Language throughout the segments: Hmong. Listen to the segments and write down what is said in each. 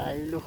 Ib lub.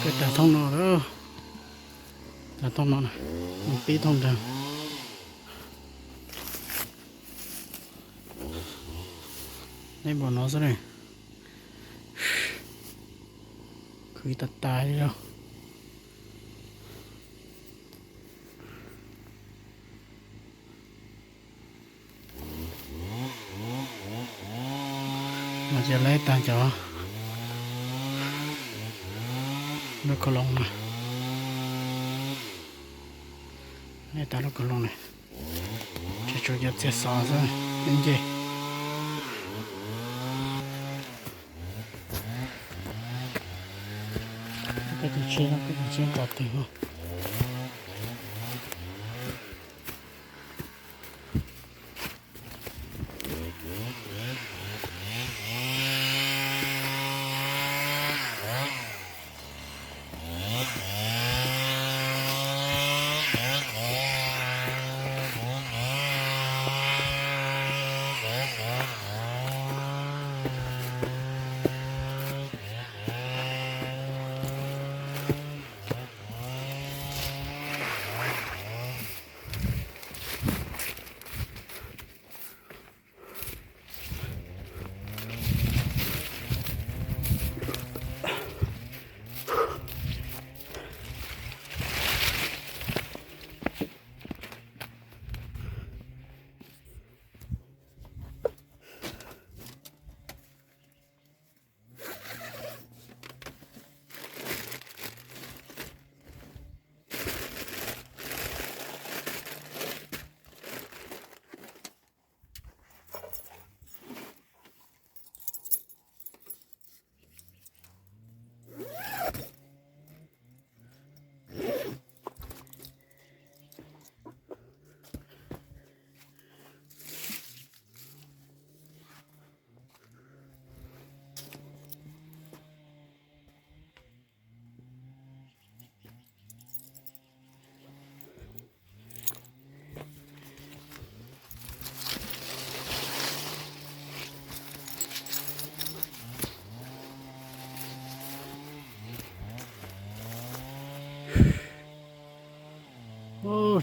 Kawg tag thooj no lawm. Tag thooj no, mus pib thooj ntag. Neb npaum no xwb ne. Khwv tas tas li os. No ces lawv tag cov lub kaus loos na. Lawv tag lub kaus loos na. Ces tsuas yog txiag xov xwb, nce. Peb tus tsheb, peb tus tsheb nto twg no.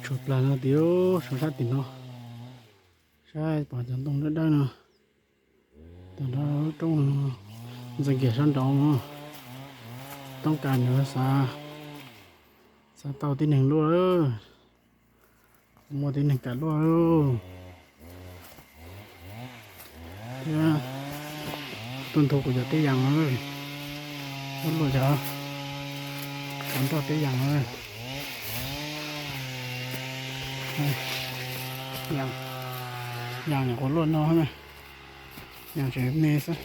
Tshuav plag no tiag, tshuav sab tim no, saib pom cov ntoo dawb dawb no. Tam no lub roob no ntxeev kiag sab nraud no, toob kas nws xav, xav tau tib neeg luaj, muaj tib neeg kam luaj. Thiab tuaj ntug kuv cov teb yas no, luaj luaj cov, cov nroj teb yas no. Yas, yas nyuam qhuav luaj no na, yas tseem me xwb.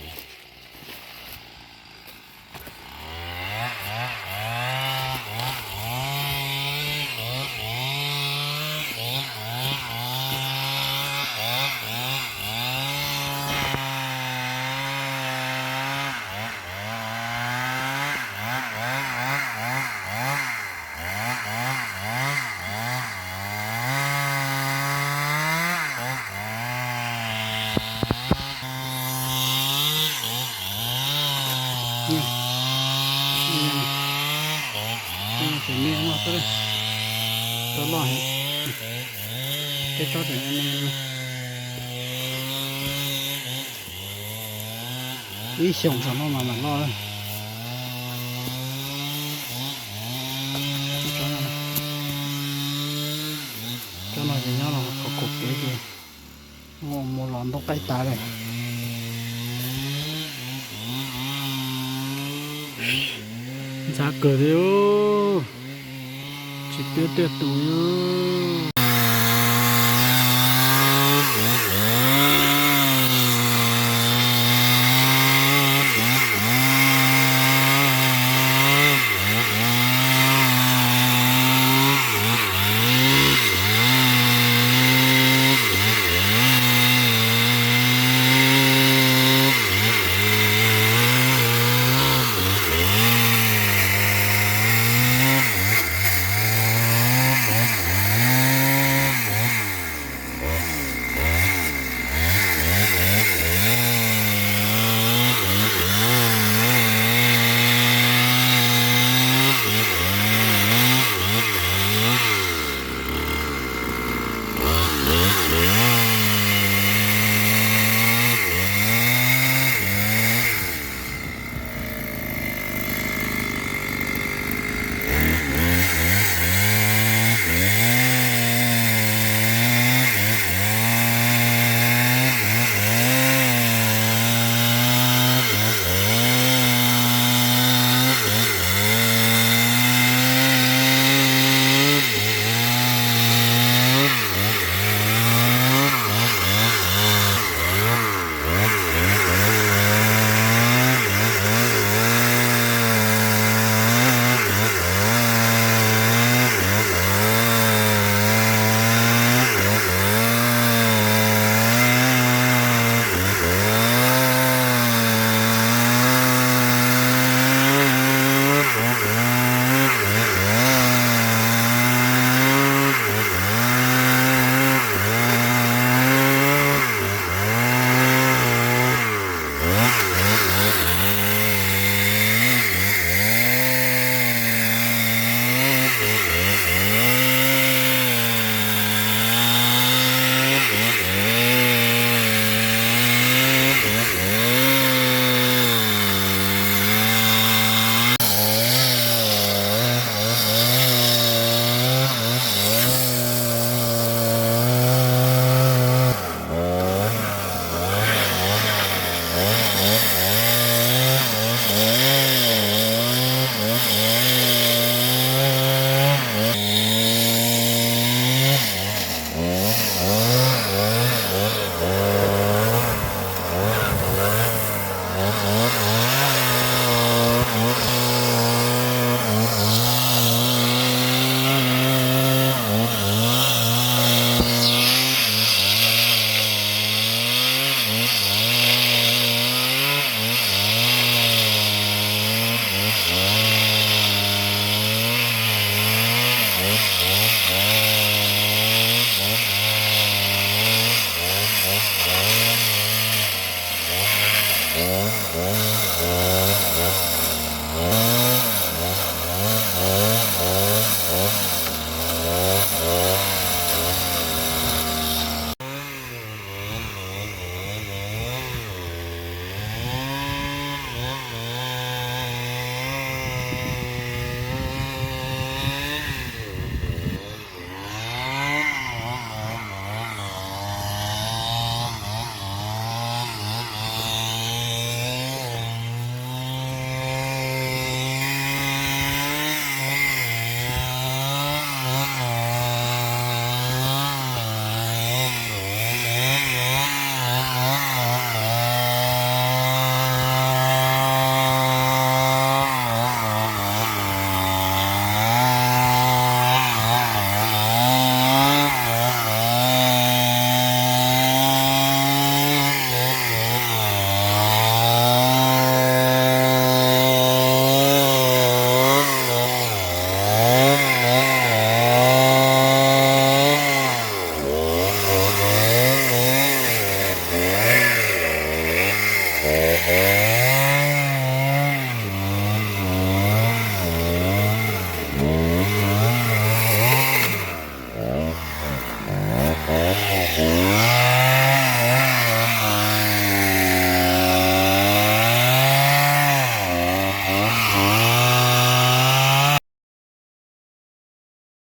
Tsob loj heev, teb tsob tseem me me. Ib xyoos saum no mas mam loj. Tsob no ces nyob los kaum kaum kev ces mus los ntaub qaib tas lawm. Ntxhab kawg li, tsis tiab tiaj tus.